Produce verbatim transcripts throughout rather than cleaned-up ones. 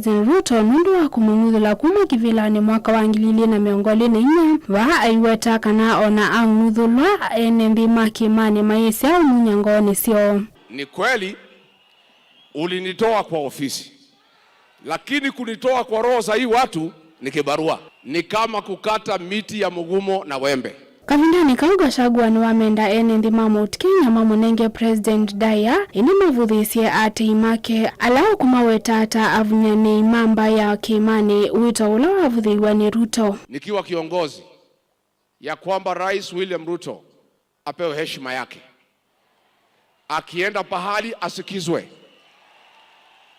President Ruto nũndũ wa kũmũng'uthũla kuma kĩvĩlanĩ mwaka wa ngili ilĩ na mĩongo ĩlĩ na inya, vaa aiweta kana ona ang'uthũlwa, ene nthĩ ma kĩĩmanĩ mayĩsya ũmunya ngoonĩ syoo. Ni kweli ulinitoa kwa ofisi, lakini kunitoa kwa roho za hii watu ni kibarua. Ni kama kukata miti ya mgumo na wembe. Kavindanĩ kau, Gachagua nĩwamenda ene nthĩ ma Mount Kenya mamũnenge President ndaĩa, ĩndĩ mavũthĩĩsye aatĩĩi make ala ũkũmaweta ta avunyanĩi ma mbaĩ ya kĩĩmanĩ, wĩto ũla wavũthĩiw'e nĩ Ruto. Nikiwa kiongozi, ya kwamba Rais William Ruto apewe heshima yake. Akienda pahali asikizwe,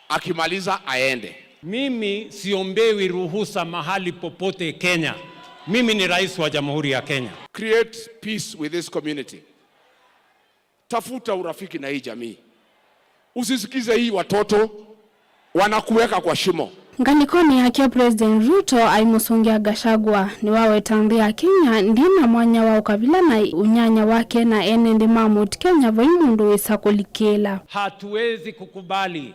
akimaliza aende. Mimi siombewi ruhusa mahali popote Kenya. Mimi ni rais wa Jamhuri ya Kenya. Create peace with this community. Tafuta urafiki na hii jamii. Usisikize hii watoto wanakuweka kwa shimo. Ngalĩkonĩ yake, President Ruto aimũsũngĩa Gachagua. Nĩwaweta nthĩ ya Kenya ndĩ na mwanya wa ũkavila na ũnyanya wake na ene nthĩ ma Mount Kenya vai mũndũ wĩsa kũlikĩla. Hatuwezi kukubali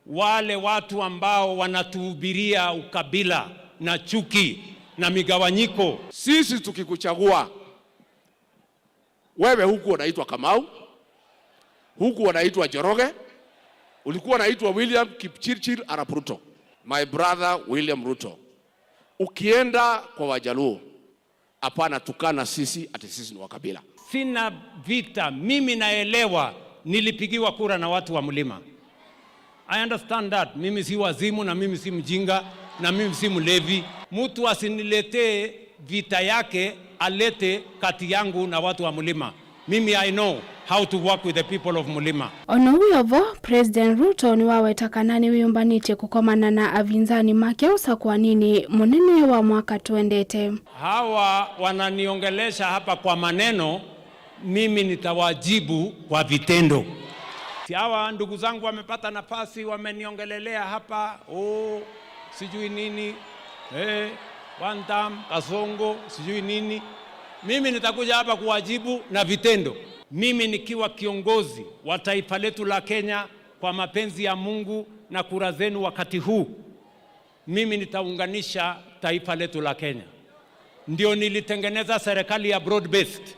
wale watu ambao wanatuhubiria ukabila na chuki na migawanyiko. Sisi tukikuchagua, wewe hukuwa unaitwa Kamau, hukuwa unaitwa Njoroge, ulikuwa unaitwa William Kipchirchir Arap Ruto. My brother William Ruto, ukienda kwa Wajaluo, hapana tukana sisi ati sisi ni wakabila. Sina vita, mimi naelewa nilipigiwa kura na watu wa mlima. I understand that. Mimi si wazimu na mimi si mjinga na mimi si mlevi. Mtu asiniletee vita yake, alete kati yangu na watu wa mlima. Mimi I know how to work with the people of Mulima. Ona wĩ o vo, President Ruto nĩwaweta kana nĩwĩyũmbanĩtye kũkomana na avinzani make ũsakũaninĩ mũnene wa mwaka twendete. Hawa wananiongelesha hapa kwa maneno, mimi nitawajibu kwa vitendo. Si hawa ndugu zangu wamepata nafasi, wameniongelelea hapa, oh, sijui nini, eh, one term, kasongo, sijui nini. Mimi nitakuja hapa kuwajibu na vitendo. Mimi nikiwa kiongozi wa taifa letu la Kenya, kwa mapenzi ya Mungu na kura zenu wakati huu, mimi nitaunganisha taifa letu la Kenya. Ndio nilitengeneza serikali ya broad based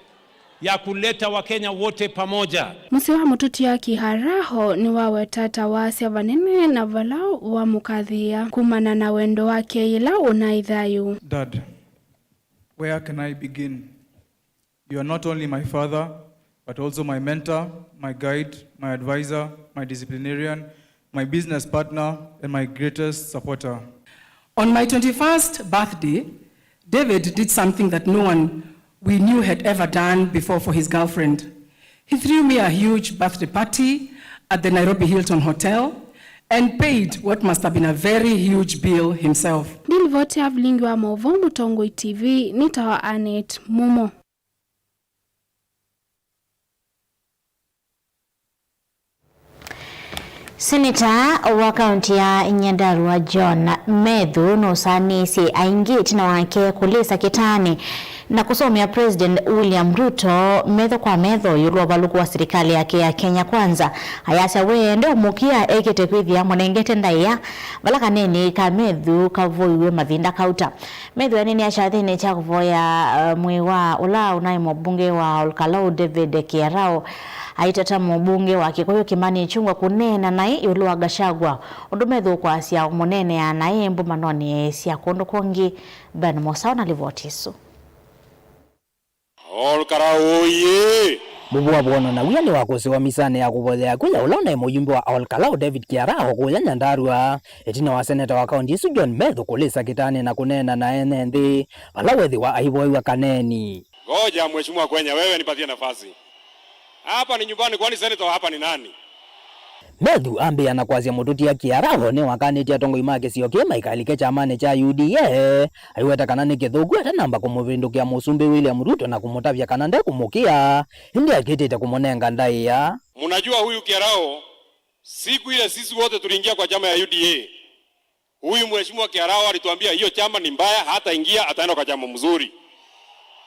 ya kuleta Wakenya wote pamoja. Mũsyĩ wa mũtũtia Kĩaraho nĩwaweta ta wasya vanene na vala wamũkathĩĩa kumana na wendo wake yĩla ũnaĩ thayũ. Dad, where can I begin? You are not only my father, but also my mentor, my guide, my advisor, my disciplinarian, my business partner, and my greatest supporter. On my twenty-first birthday, David did something that no one we knew had ever done before for his girlfriend. He threw me a huge birthday party at the Nairobi Hilton Hotel and paid what must have been a very huge bill himself. Ndilivoti ya vilingi wa maũvoo Mũtongoi T V nĩtawa Annet Mumo. Seneta wa kaunti ya Nyandarua John Methu nũsanĩĩsye aingĩ ĩtina wake kũlĩsa kĩtaanĩ na kũsomea President William Ruto metho kwa metho ĩũlũ wa ũvalũku wa silikalĩ yake ya Kenya Kwanza. Ayasya we ende ũmũkĩa ekĩte kwĩthĩa mũnengete ndaĩa vala kaneenĩ ka Methu kavoiw'e mavinda kauta. Methu aneenea kyathĩnĩ kya kũvoya, uh, mwĩĩ wa ũla ũnaĩ mũmbunge wa Olkalau David Kiarao, aitata mũmbunge wa Kĩkũyũ Kimani Ichung'wah kũneena naĩ ĩũlũ wa Gachagua, ũndũ Methu ũkwasya ũmũneenea naĩ mbũmanonĩ sya kũndũ kũngĩ. Ben Mosao na livoti ĩsu. Olkalau oye! Mũvũa wonanaw'a nĩwakũsĩwa misanĩ ya kũvoyea kwĩ ya ũla ũnaĩ mũyumbe wa Olkalau David Kiarao kũya Nyandarua, ĩtina wa seneta wa kaunti ĩsu John Methu kũlĩsa kĩtaanĩ na kũneena na ene nthĩ vala wethĩwa aivoew'a kaneeni. Ngoja, Mheshimiwa Kwenya, wewe nipatie nafasi. Hapa ni nyumbani, kwani senator wa hapa ni nani? Methu ambĩĩa na kwasya mũtũtia Kiarao nĩwakanĩtye atongoi ma kĩsio kĩĩ maikalike kyamanĩ kya U D A, aiweta kana nĩ kĩthũku atanamba kũmũvĩndũkĩa Mũsumbĩ William Ruto na kũmũtavya kana ndekũmũkĩa, ĩndĩ akĩtĩte kũmũnenga ndaĩa. Mnajua huyu Kiarao, siku ile sisi wote tuliingia kwa chama ya U D A, huyu Mheshimiwa Kiarao alituambia hiyo chama ni mbaya, hataingia, ataenda kwa chama mzuri.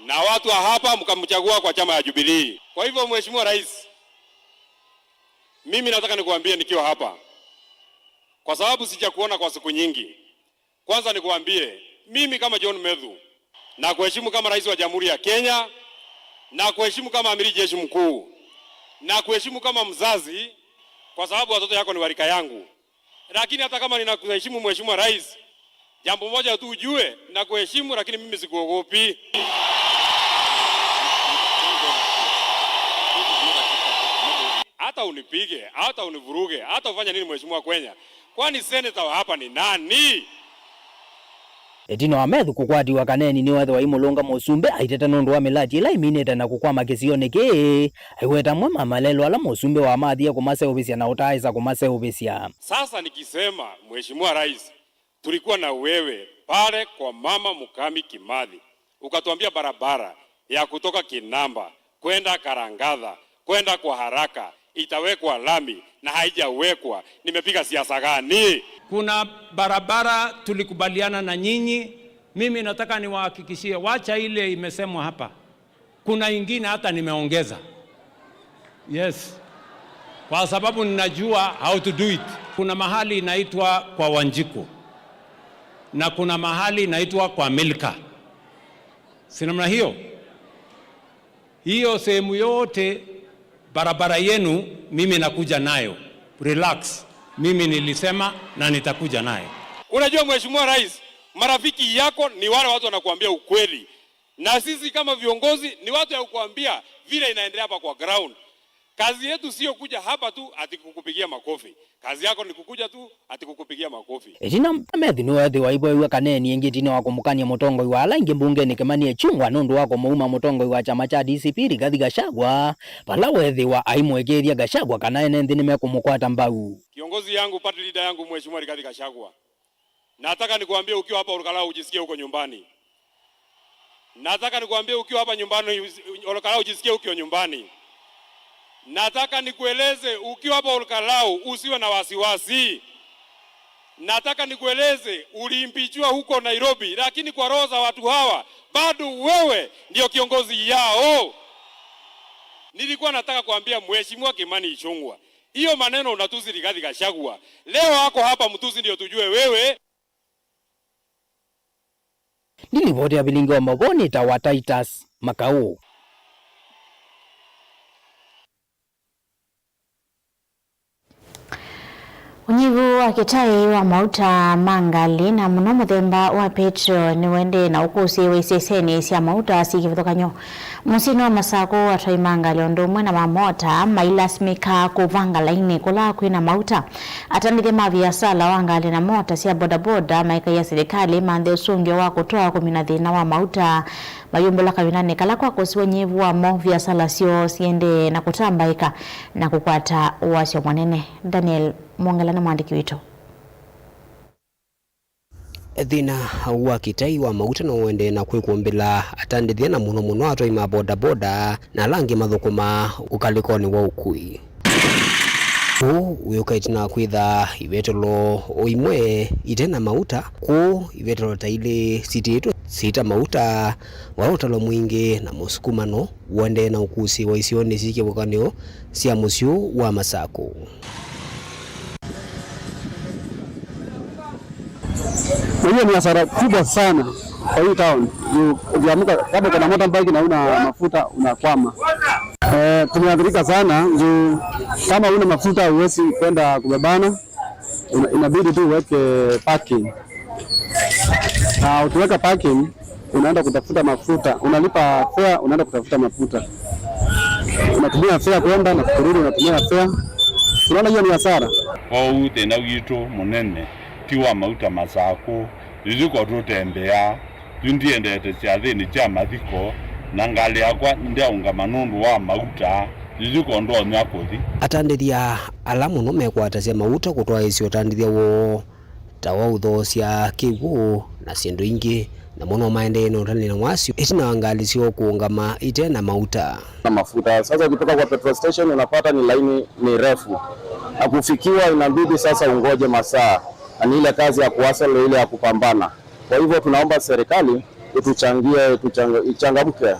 Na watu wa hapa mkamchagua kwa chama ya Jubilee. Kwa hivyo, Mheshimiwa Rais, mimi nataka nikuambie nikiwa hapa, kwa sababu sijakuona kwa siku nyingi. Kwanza nikuambie, mimi kama John Methu, nakuheshimu kama rais wa Jamhuri ya Kenya, nakuheshimu kama amiri jeshi mkuu, nakuheshimu kama mzazi, kwa sababu watoto yako ni wa rika yangu. Lakini hata kama ninakuheshimu, Mheshimiwa Rais, jambo moja tu ujue, nakuheshimu, lakini mimi sikuogopi. Hata unipige, hata univuruge, hata ufanye nini, Mheshimiwa Kwenya, kwani senator wa hapa ni nani? Ĩtina wa Methu kũkwatiwa kaneni, nĩweethĩwa aimũlũnga mũsumbĩ aiteta nũndũ wa mĩlati ĩla ĩminĩte na kũkwama kĩsionĩ kĩĩ. Aiweta amwe ma malelũ ala mũsumbĩ wamathie kũmaseũvĩsya na ũtaaĩsa kũmaseũvĩsya. Sasa nikisema, Mheshimiwa Rais, tulikuwa na wewe pale kwa Mama Mukami Kimathi, ukatuambia barabara ya kutoka Kinamba kwenda Karangatha kwenda kwa haraka itawekwa lami na haijawekwa. Nimepiga siasa gani? Kuna barabara tulikubaliana na nyinyi. Mimi nataka niwahakikishie, wacha ile imesemwa hapa. Kuna ingine hata nimeongeza. Yes. Kwa sababu ninajua how to do it. Kuna mahali inaitwa kwa Wanjiku. Na kuna mahali inaitwa kwa Milka. Si namna hiyo? Hiyo sehemu yote, barabara yenu, mimi nakuja nayo. Relax. Mimi nilisema na nitakuja nayo. Unajua, Mheshimiwa Rais, marafiki yako ni wale watu wanakuambia ukweli. Na sisi kama viongozi ni watu ya kukuambia vile inaendelea hapa kwa ground. Kazi yetu sio kuja hapa tu ati kukupigia makofi. Kazi yako ni kukuja tu ati kukupigia makofi. Ĩtina, Methu nĩweethĩwa aivoew'a kaneni ĩngĩ ĩtina wa kũmũkany'a mũtongoi wa ala aingĩ mbungenĩ Kimani Ichung'wah nũndũ wa kũmũuma mũtongoi wa kyama kya D C P Rigathi Gachagua, vala weethĩwa aimũĩkĩĩthya Gachagua kana ene nthĩ nĩmekũmũkwata mbau. Kiongozi yangu, party leader yangu, Mheshimiwa Rigathi Gachagua, nataka nikuambie ukiwa hapa Olkalau ujisikie uko nyumbani. Nataka nikuambie ukiwa hapa nyumbani, Olkalau ujisikie ukiwa nyumbani. Nataka nikueleze ukiwa hapa Olkalau usiwe na wasiwasi. Nataka nikueleze uliimpichiwa huko Nairobi, lakini kwa roho za watu hawa, bado wewe ndio kiongozi yao. Nilikuwa nataka kuambia Mheshimiwa Kimani Ichung'wah, hiyo maneno unatusi Rigathi Gachagua. Leo ako hapa mtusi ndio tujue wewe. Nĩ livoti ya vilingi wa mauvoo nĩtawa Titus Makau. Ũnyivu wa kĩtai wa mauta ma ngalĩ na mũno mũthemba wa petrol nĩũendee na ũkũsĩĩwa isesenĩ sya mauta syĩ kĩvathũkany'o. Mũsyĩnĩ wa Masakũ, atwai ma ngalĩ o ũndũ ũmwe na ma mota mailasimĩka kũvanga lainĩ kũla kwĩ na mauta. Atandĩthya ma viasala wa ngalĩ na mota sya bodaboda maikaia silikalĩ ĩmanthe ũsũngĩo wa kũtwaa kũmina thĩna wa mauta mayumbũla kavindanĩ kala kwakũsiwa ũnyivu wamo, viasala syoo siendee na kũtambaĩka na kũkwata wasyo mũnene. Daniel Mwongela nĩ mwandĩki witũ. Thĩna wa kĩtai wa mauta no ũendee na kwĩkũmbĩla atandĩthya na mũno mũno atwai ma bodaboda na ala angĩ mathũkũmaa ũkalĩkonĩ wa ũkui. Ũu wĩũka ĩtina wa kwĩtha ivetelo o imwe ite na mauta, kũu ivetelo ta ilĩ sitiĩtwe siita mauta, wa ũtalo mwingĩ na mũsukumano ũendee na ũkũsĩĩwa isionĩ syĩ kĩvathũkany'o sya mũsyĩ wa Masakũ. Na hiyo ni hasara kubwa sana kwa hii town. Juu ukiamka, kama kuna motorbike na una mafuta, unakwama. Eh, tumeathirika sana juu kama una mafuta huwezi kwenda kubebana, una-, inabidi tu uweke parking. Na ukiweka parking, unaenda kutafuta mafuta, unalipa fare, unaenda kutafuta mafuta, unatumia fare kwenda na kurudi, unatumia fare. Unaona, hiyo ni hasara. Kwoou thĩna witũ mũnene ti wa mauta Masakũ, ithyĩ ko tũtembeaa, yu ndiendete syathĩnĩ sya mathiko, na ngalĩ yakwa ndyaũngama nũndũ wa mauta, ithyĩ ko ndonya kũthi. Atandĩthya ala mũno mekwatasya mauta kũtwaĩĩsya ũtandĩthya woo ta wa ũthoosya kĩw'ũ na syĩndũ ingĩ, namo no maendee na ũtandĩthya wasyo ĩtina wa ngalĩ syoo kũũngama ite na mauta. Na mafuta. Sasa ukitoka kwa petrol station unapata ni laini ni refu. Na kufikiwa inabidi sasa ungoje masaa. Na ni ile kazi ya kuhustle, ile ya kupambana. Kwa hivyo tunaomba serikali ituchangie, ituchang-, ichangamke.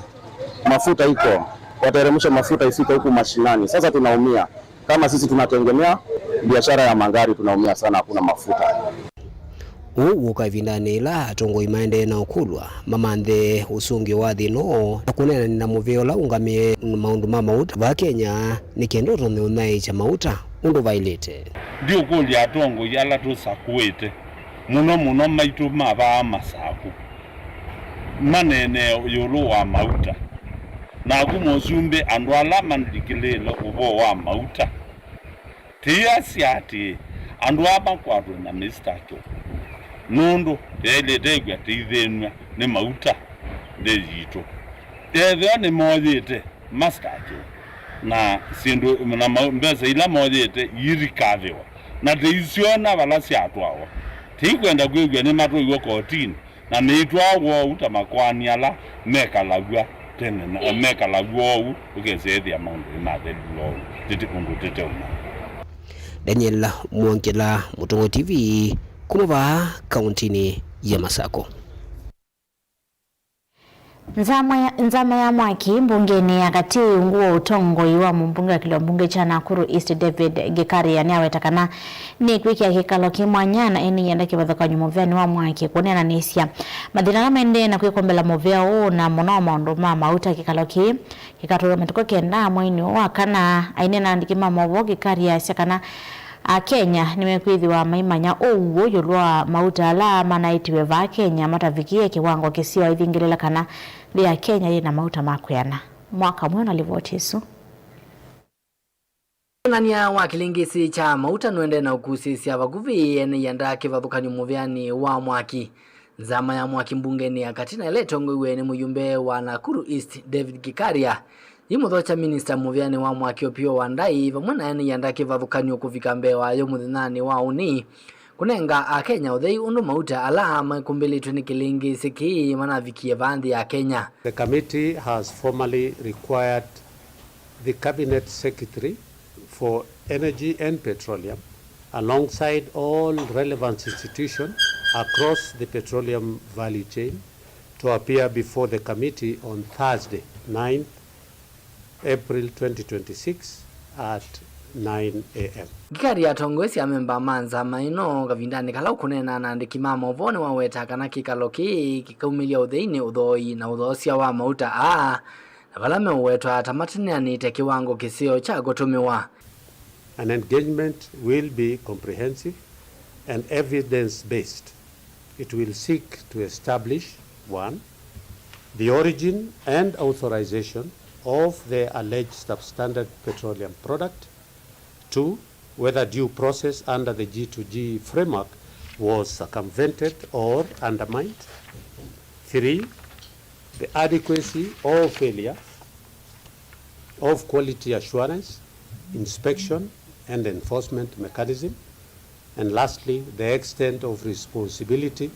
Mafuta iko. Wateremshe mafuta ifike huku mashinani. Sasa tunaumia. Kama sisi tunategemea Biashara ya magari tunaumia sana, hakuna mafuta. Ũu wũka ĩvindanĩ yĩla atongoi maendee na ũkũlw'a mamanthe ũsũngĩo wa thĩna ũũ na kũneenany'a na mũvĩa ũla ũngamĩe maũndũ ma mauta vaa Kenya nĩ kenda ũtonye ũnyaĩĩkya mauta ũndũ vaĩlĩte. Ndiũkũlya atongoi ala tũsakũĩte, mũno mũno maitũ ma vaa Masakũ, maneenee ĩũlũ wa mauta. Naku mũsumbĩ, andũ ala malikĩlĩĩle ũvoo wa mauta, tĩasya atĩĩ, andũ aa makwatwe na mĩstakyo, nũndũ yaĩlĩte ĩkw'a tĩithĩnw'a nĩ mauta nthĩ yitũ. Ethĩwa nĩmoyĩte mastakyo na syĩndũ na mau- mbesa ila moyĩte iirikavĩwa na tĩisyona vala syatwawa, tĩikwenda kwĩw'a nĩmatwaiwe kotinĩ. Na nĩitwaa woo ta makoani ala mekalaw'a tene na mekalaw'a oou, ũkesethĩa maũndũ nĩmathelu oou, tĩtĩ ũndũ tĩteũma. Daniel Mwongela, Mũtongoi T V, kuma vaa kauntinĩ ya Masakũ. Nzama ya, nzama ya mwaki mbungenĩ ya katĩ ungu wa ũtongoi wa mũmbunge wa kĩlio mbunge kya Nakuru East David Gĩkaria nĩaweta kana nĩkwĩkĩa kĩkalo kĩ mwanya na ene yenda kĩvathũkany'o mũvĩanĩ wa mwaki kũneenanĩsya mathĩna ala maendee na kwĩkombela mũvĩa ũũ na mũno maũndũ ma mauta. Kĩkalo kĩĩ kĩkatũĩwa matukũ kenda mweinĩ ũũ wa kana. Aineena na andĩki ma maũvoo, Gĩkaria asya kana Akenya nĩmekwĩthĩwa maimanya ũw'o ĩũlũ wa mauta ala manaĩtiwe vaa Kenya matavikĩe kĩwango kĩseo aithingĩlĩla kana nthĩ ya Kenya yĩ na mauta ma kwĩana. Mwaka mweũ na livoti ĩsu. Wonany'a wa kĩlĩngĩsĩ kya mauta nũendee na ũkusĩĩsya vakuvĩ ene ianda kĩvathũkany'o mũvĩanĩ wa mwaki. Nzama ya mwaki mbungenĩ ya katĩ na ĩla ĩtongoew'e nĩ mũyumbe wa Nakuru East David Gĩkaria yĩmũthokya minista mũvĩanĩ wa mwaki Opiyo Wandayi vamwe na ene ianda kĩvathũkany'o kũvika mbee wayo mũthenyanĩ wa ũnĩ kũnenga Akenya ũthei ũndũ mauta ala mekũmbĩlĩtwe nĩ kĩlĩngĩsĩ kĩĩ manavikie vaa nthĩ ya Kenya. The committee has formally required the Cabinet Secretary for Energy and Petroleum, alongside all relevant institutions across the petroleum value chain, to appear before the committee on Thursday, ninth April twenty twenty-six, at nine A M. Gĩkaria atongoesye amemba ma nzama ĩno kavindanĩ kala ũkũneena na andĩki ma maũvoo nĩwaweta kana kĩkalo kĩĩ kĩkaumĩlya ũtheinĩ, ũthooi na ũthoosya wa mauta aa na vala meũwetwa ta mateneanĩte kĩwango kĩseo kya kũtũmĩwa. An engagement will be comprehensive and evidence-based. It will seek to establish, one, the origin and authorization of the alleged substandard petroleum product, two, whether due process under the G two G framework was circumvented or undermined. Three, the adequacy or failure of quality assurance, inspection and enforcement mechanism. And lastly, the extent of responsibility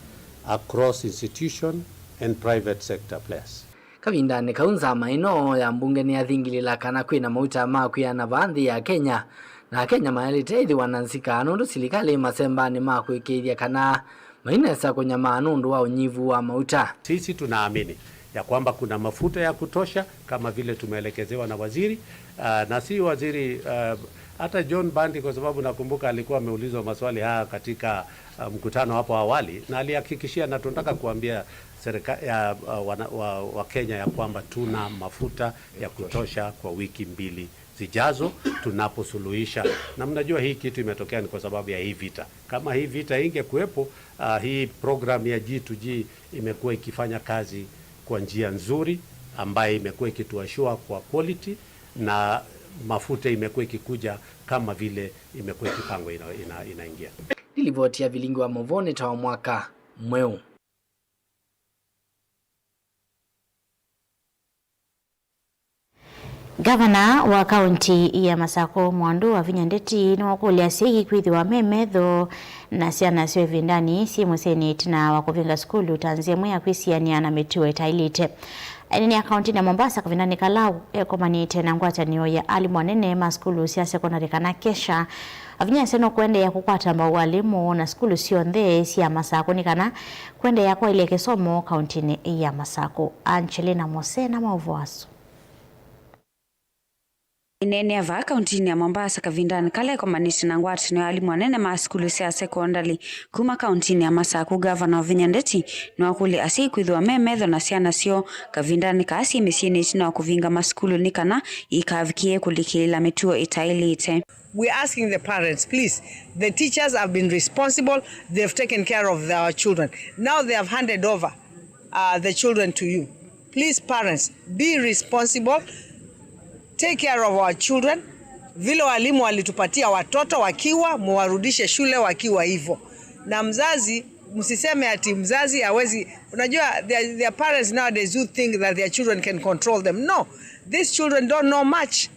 across institution and private sector players. Kavindanĩ kau, nzama ĩno ya mbunge nĩyathingĩlĩla kana kwĩna mauta ma kwĩana vaa nthĩ ya Kenya, na Akenya mayaĩlĩte ĩthĩwa na nzika nũndũ silikalĩ masembanĩ ma kũĩkĩĩthya kana mainesa kũnyamaa nũndũ wa ũnyivu wa mauta. Sisi tunaamini ya kwamba kuna mafuta ya kutosha kama vile tumeelekezewa na waziri, ah, na si waziri, ah, hata John Bandi, kwa sababu nakumbuka alikuwa ameulizwa maswali haya katika, ah, mkutano hapo awali, na alihakikishia, na tunataka kuambia serika-, ya, ah, wana-, wa, wa Kenya ya kwamba tuna mafuta ya kutosha kwa wiki mbili zijazo tunaposuluhisha. Na mnajua hii kitu imetokea ni kwa sababu ya hii vita. Kama hii vita ingekuwepo, ah, hii program ya G two G imekuwa ikifanya kazi kwa njia nzuri ambayo imekuwa ikituashua kwa quality na mafuta imekuwa ikikuja kama vile imekuwa ikipangwa ina-, ina-, inaingia. Nĩ livoti ya vilingi wa maũvoo nĩ ta wa mwaka mweũ. Ngavana wa kaunti ya Masakũ, Mwandu Wavinya Ndeti, nĩwakũlya asyai kwĩthĩwa me metho na syana syoo ĩvindanĩ syĩ mũsyĩnĩ ĩtina wa kũvĩnga sukulu ta nzĩa ĩmwe ya kwĩsianĩa na mĩtuo ĩtaĩlĩte. Aineenea kauntinĩ ya Mombasa kavindanĩ kala ekomanĩte na ngwatanĩo ya alimũ anene ma sukulu sya sekondalĩ kana KESHA, Wavinya asya nũkũendeea kũkwata mbau alimũ na sukulu syonthe sya Masakũ nĩ kana kũendeea kwaĩlya kĩsomo kauntinĩ ya Masakũ. Angelina Mose na maũvoo asu. Aineenea vaa kauntinĩ ya Mombasa kavindanĩ kala ekomanĩtye na ngwatanĩo ya alimũ anene ma sukulu sya sekondalĩ kuma kauntinĩ ya Masaku, Ngavana Wavinya Ndeti nĩwakũlya asyai kwĩthĩwa me metho na syana syoo kavindanĩ kaa syĩ mĩsyĩnĩ ĩtina wa kũvinga masukulu nĩ kana ikavikĩe kũlikĩlĩla mĩtuo ĩtaĩlĩte. We're asking the parents, please. The teachers have been responsible, they've taken care of our children. Now they have handed over uh, the children to you. Please, parents, be responsible. Take care of our children. Vile walimu walitupatia watoto wakiwa, muwarudishe shule wakiwa hivyo. Na mzazi, msiseme ati mzazi hawezi. Unajua, there, there are parents nowadays who think that their children can control them. No, these children don't know much.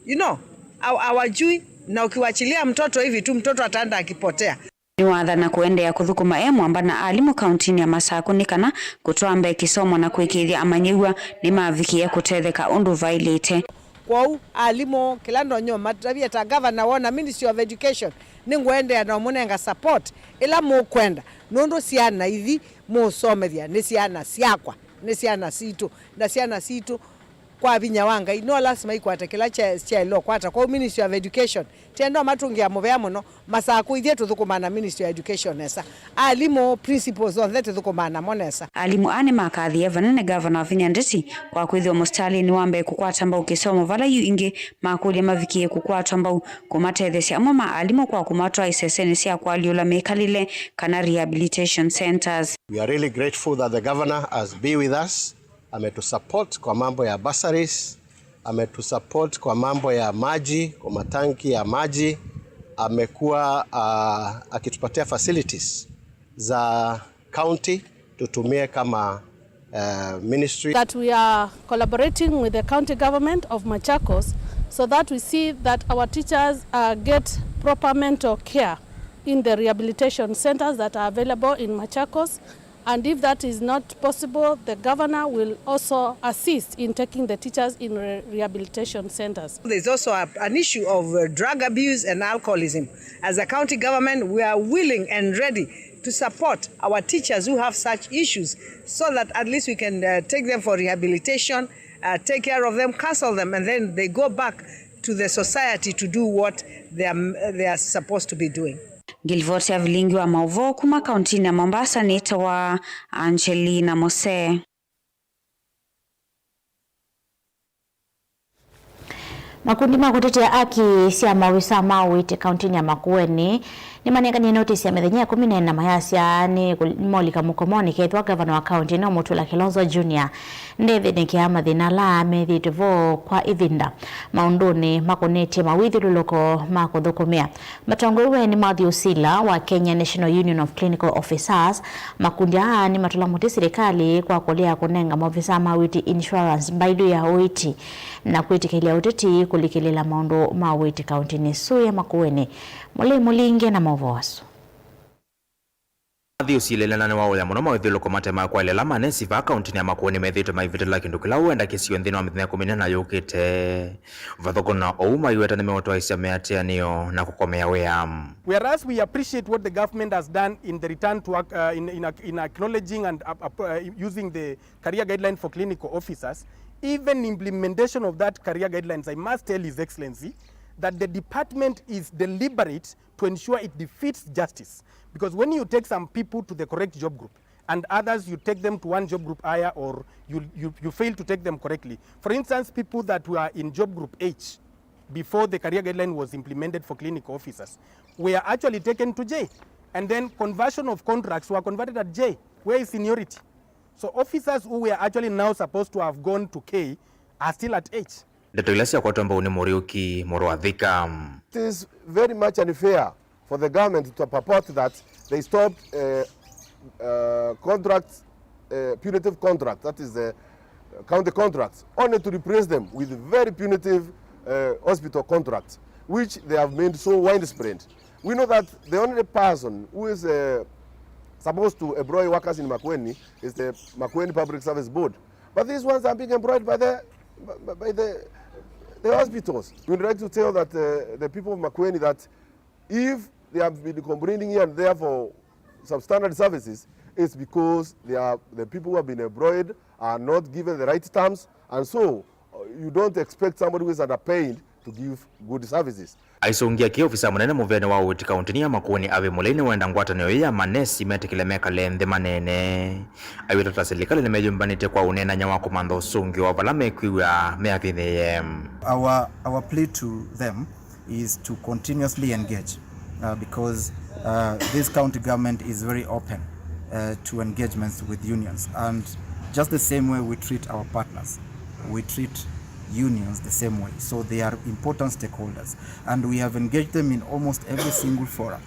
You know, haw- hawajui, na ukiwachilia mtoto hivi tu, mtoto ataenda akipotea. Nĩwathana kũendeea kũthũkũma e mwamba na alimũ kauntinĩ ya Masaku nĩ kana kũtwaa mbee kĩsomo na kũĩkĩĩthya amanyĩw'a nĩmavikĩe kũtetheka ũndũ vaĩlĩte. Kwoou, alimũ, kĩla ndonyoo matavye ta ngavana woo na Ministry of Education, nĩngũendeea na ũmũnenga support ĩla mũkwenda, nũndũ syana ithi mũũsomethya nĩ syana syakwa, nĩ syana sitũ, na syana sitũ kwa vinya wa Ngai, no lasima ikwate kĩla kya- kyaĩle ũkwata. Kwoou Ministry of Education, tienda ũmatũngĩa mũvea mũno, Masaku ithyĩ tũthũkũmaa na Ministry of Education nesa. Alimũ, principals onthe tũthũkũmaa namo nesa. Alimũ aa nĩmakathie vanene Ngavana Wavinya Ndeti kwa kwĩthĩwa mũsitalĩnĩ wa mbee kũkwata mbau kĩsomo vala yu ĩngĩ makũlya mavikĩe kũkwatwa mbau kũmatetheesya amwe ma alimũ kwa kũmatwaa isesenĩ sya kũalyũla mĩkalĩle kana rehabilitation centers. We are really grateful that the governor has been with us. Ametusupport kwa mambo ya bursaries, ametusupport kwa mambo ya maji, kwa matanki ya maji, amekuwa uh, akitupatia facilities za county tutumie kama uh, ministry. That we are collaborating with the county government of Machakos so that we see that our teachers uh, get proper mental care in the rehabilitation centers that are available in Machakos. And if that is not possible, the governor will also assist in taking the teachers in re- rehabilitation centers. There's also a, an issue of uh, drug abuse and alcoholism. As a county government, we are willing and ready to support our teachers who have such issues so that at least we can uh, take them for rehabilitation, uh, take care of them, counsel them, and then they go back to the society to do what they are, they are supposed to be doing. Ngilivoti ya vilingi wa maũvoo kuma kauntinĩ ya Mombasa nĩtawa Angelina Mose. Makundi ma kũtetea haki sya maovisaa ma ũiiti kauntinĩ ya Makueni nĩmanenganie notisi ya mĩthenya ĩkũmi na ĩna mayasya nĩ kũ- nĩmolika mũkomonĩ kethĩwa ngavana wa kaunti ĩno Mutula Kilonzo Junior ndethĩnĩkĩa mathĩna ala methĩĩtwe vo kwa ĩvinda maũndũnĩ makonetye mawĩthyũlũlũko ma kũthũkũmĩa. Matongoew'e nĩ Matthew Sila wa Kenya National Union of Clinical Officers, makundi aa nĩmatũla mũtĩ silikalĩ kwa kũlea kũnenga maovisaa ma ũiiti insurance mbailu ya ũiiti na kwĩtĩkĩlya ũteti kũlikĩlĩla maũndũ ma ũiiti kauntinĩ ĩsu ya Makueni. Mũlei Mũlinge na maũvoo asu. Matthew Sila nĩwaũya mũno mawĩthyũlũko mate ma kwaĩlĩla manesi vaa kauntinĩ ya Makueni methĩĩtwe maivĩtĩla kĩndũ kĩla ũenda kĩsio nthĩnĩ wa mĩthenya ĩkũmi na ĩna yũkĩte. Vathũkũ na ũu maiweta nĩmeũtwaĩsya mĩatĩanĩo na kũkomea wĩa. Whereas we appreciate what the government has done in the return to work, uh, in, in, ac- in acknowledging and uh, uh, using the career guideline for clinical officers, even implementation of that career guidelines, I must tell His Excellency that the department is deliberate to ensure it defeats justice. Because when you take some people to the correct job group and others you take them to one job group higher or you, you, you fail to take them correctly. For instance, people that were in job group H before the career guideline was implemented for clinical officers were actually taken to J. And then conversion of contracts were converted at J. Where is seniority? So officers who were actually now supposed to have gone to K are still at H. Ndeto ila syakwatwa mbau nĩ Mũriũki mũrũ wa Thika. It is very much unfair for the government to purport that they stopped uh, uh, contracts, uh, punitive contracts, that is the county contracts, only to replace them with very punitive uh, hospital contracts, which they have made so widespread. We know that the only person who is uh, supposed to employ workers in Makueni is the Makueni Public Service Board. But these ones are being employed by the, by the, the hospitals. We would like to tell that uh, the people of Makueni that if they have been complaining here and there for substandard services, it's because they are, the people who have been employed are not given the right terms, and so uh, you don't expect somebody who is underpaid Give good services. Aisũngĩa kĩ, ofisa mũnene mũvĩanĩ wa ũiiti kaũntĩnĩ ya Makueni Harvey Mũlei nĩwenda ngwatanĩo ĩĩ ya manesi metĩkĩle mekale nthĩ maneene. Aiweta ta silikalĩ nĩmeyũmbanĩtye kwa ũneenany'a wa kũmantha ũsũngĩo wa vala mekwĩw'a meathĩnĩĩe. Our, our plea to them is to continuously engage, uh, because, uh, this county government is very open, uh, to engagements with unions, and just the same way we treat our partners, we treat unions the same way. So they are important stakeholders, and we have engaged them in almost every single forum,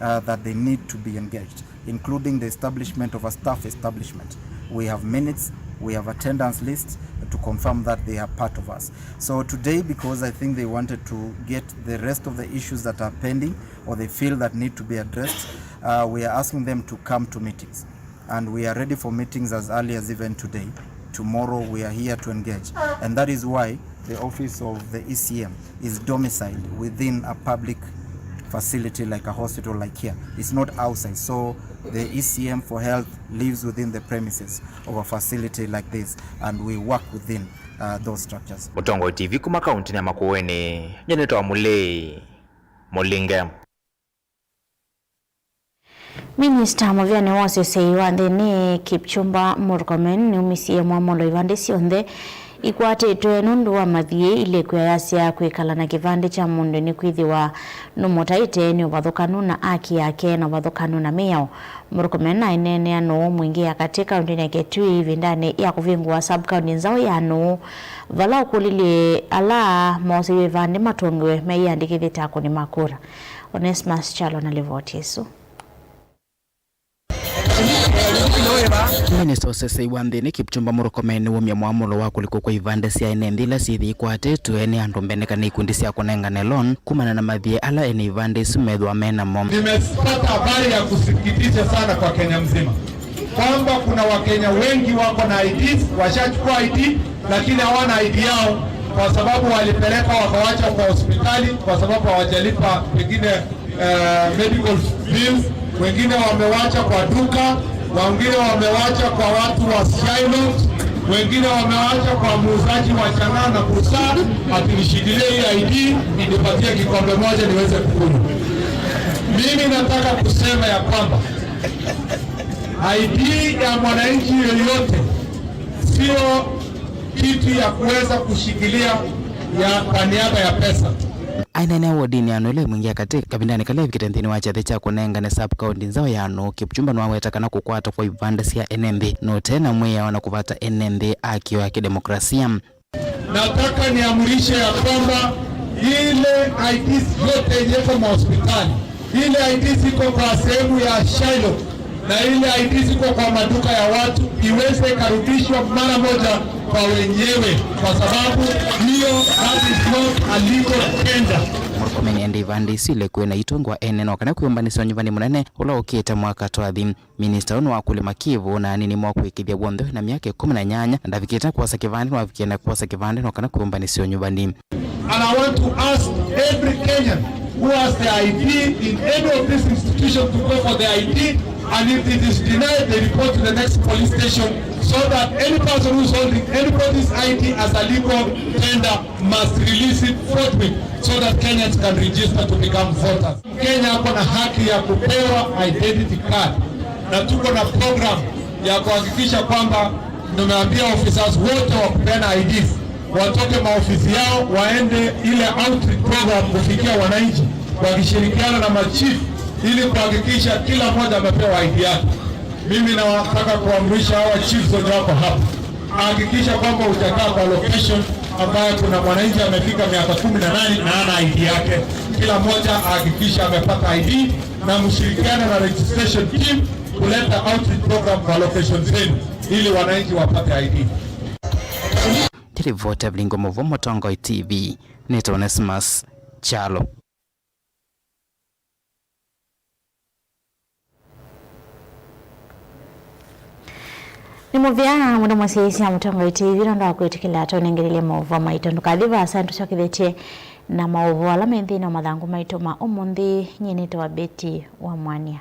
uh, that they need to be engaged, including the establishment of a staff establishment. We have minutes, we have attendance lists to confirm that they are part of us. So today, because I think they wanted to get the rest of the issues that are pending or they feel that need to be addressed, uh, we are asking them to come to meetings. And we are ready for meetings as early as even today. Tomorrow we are here to engage. And that is why the office of the E C M is domiciled within a public facility like a hospital like here. It's not outside. So the E C M for health lives within the premises of a facility like this, and we work within, uh, those structures. Mũtongoi T V kuma kaũntĩnĩ ya Makueni, nyie nĩtawa Mũlei Mũlinge. Minista mũvĩanĩ wa ũseseĩ wa nthĩnĩ, Kipchumba Murkomen, nĩumisye mwamũlo ivandĩ syonthe ikwatĩtwe nũndũ wa mathiĩ ilĩkw'a yasya kwĩkala na kĩvandĩ kya mũndũ nĩkwĩthĩwa nũmũtaĩte nĩ ũvathũkanu na aki yake na ũvathũkanu na mĩao. Murkomen aineenea nũũ mwingĩ ya katĩ kaũntĩnĩ ya Kitui ĩvindanĩ ya kũvingũa sub-county nzaũ ya nũũ, vala ũkũlilye ala mooseie ivandĩ matũngĩwe meyĩandĩkĩthye ta akũni ma kura. Onesmus Kyalo na livoti ĩsu. Minista ũseseĩ wa nthĩnĩ Kipchumba Murkomen nĩwumya mwamũlo wa kũlikwa kwa ivandĩ sya ene nthĩ ila syĩthĩe ikwatĩtwe nĩ andũ mbene kana ikundi sya kũnengane loan kumana na mathiĩ ala ene ivandĩ isu methĩwa me namo. Nimepata habari ya kusikitisha sana kwa Kenya mzima kwamba kuna Wakenya wengi wako na I Ds, washachukua I D lakini hawana I D yao kwa sababu walipeleka wakawacha kwa hospitali kwa sababu hawajalipa pengine eh, medical bills, wengine wamewacha kwa duka, wengine wamewacha kwa watu wa Shylock, wengine wamewacha kwa muuzaji wa chang'aa na busaa, ati nishikilie hii I D nipatie kikombe moja niweze kukunywa. Mimi nataka kusema ya kwamba I D ya mwananchi yoyote sio kitu ya kuweza kushikilia ya, kwa niaba ya pesa. Aineenea wodinĩ ya nũĩla ĩmwingĩa katĩ kavindanĩ kala evikĩte nthĩnĩ wa kyathĩ kya kũnengane sub-county nzaũ ya nũũ, Kipchumba nĩwaweta kana kũkwatwa kwa ivandĩ sya ene nthĩ nũte na mwĩao na kũvata ene nthĩ akĩo ya kĩdemokrasia. Nataka niamrishe ya kwamba ile I Ds yote yenye iko mahospitali, ile I Ds iko kwa sehemu ya Shylock, na ile I Ds iko kwa maduka ya watu iweze ikarudishwa mara moja kwa wenyewe, kwa sababu hiyo, that is not a legal tender. Murkomen ende ivandĩ isu ilĩkw'e na itũngwa ene no kana kwĩyũmbanĩsya ũnyuvani mũnene ũla ũkĩte mwaka twathi. Minista ũũ nĩwakũlya makĩvũna anini mwa kũĩkĩĩthya w'onthe wĩna myaka ĩkũmi na nyanya na ndavikĩte kwosa kĩvandĩ, nĩwavikie na kwosa kĩvandĩ no kana kwĩyũmbanĩsya ũnyuvani. And I want to ask every Kenyan who has the I D in any of these institutions to go for the I D, and if it is denied, they report to the next police station, so that any person who is holding anybody's I D as a legal tender must release it forthwith, so that Kenyans can register to become voters. Mkenya ako na haki ya kupewa identity card, na tuko na program ya kuhakikisha kwamba tumeambia officers wote wa kupeana I Ds watoke maofisi yao waende ile outreach program kufikia wananchi, wakishirikiana na machief ili kuhakikisha kila mmoja amepewa I D yake. Mimi nataka kuamrisha hawa chiefs wenye wako hapa, hakikisha kwamba utakaa kwa location ambayo kuna mwananchi amefika miaka kumi na nane na ana I D yake. Kila mmoja ahakikisha amepata I D, na mshirikiane na registration team kuleta outreach program kwa location zenu ili wananchi wapate I D. Nĩ livoti ya Vilingo Mũvoo, Mũtongoi T V, nĩtawa Onesmus Kyalo. Nĩ mũvea mũno mũsyaĩĩsya Mũtongoi T V nũndũ wa kwĩtĩkĩla tũnengelelye maũvoo maitũ. Ndũkathi vaasa, nĩtũsyokethetye na maũvoo ala me nthĩnĩ wa mathangũ maitũ ma ũmũnthĩ. Nyie nĩtawa Betty wa Mwania.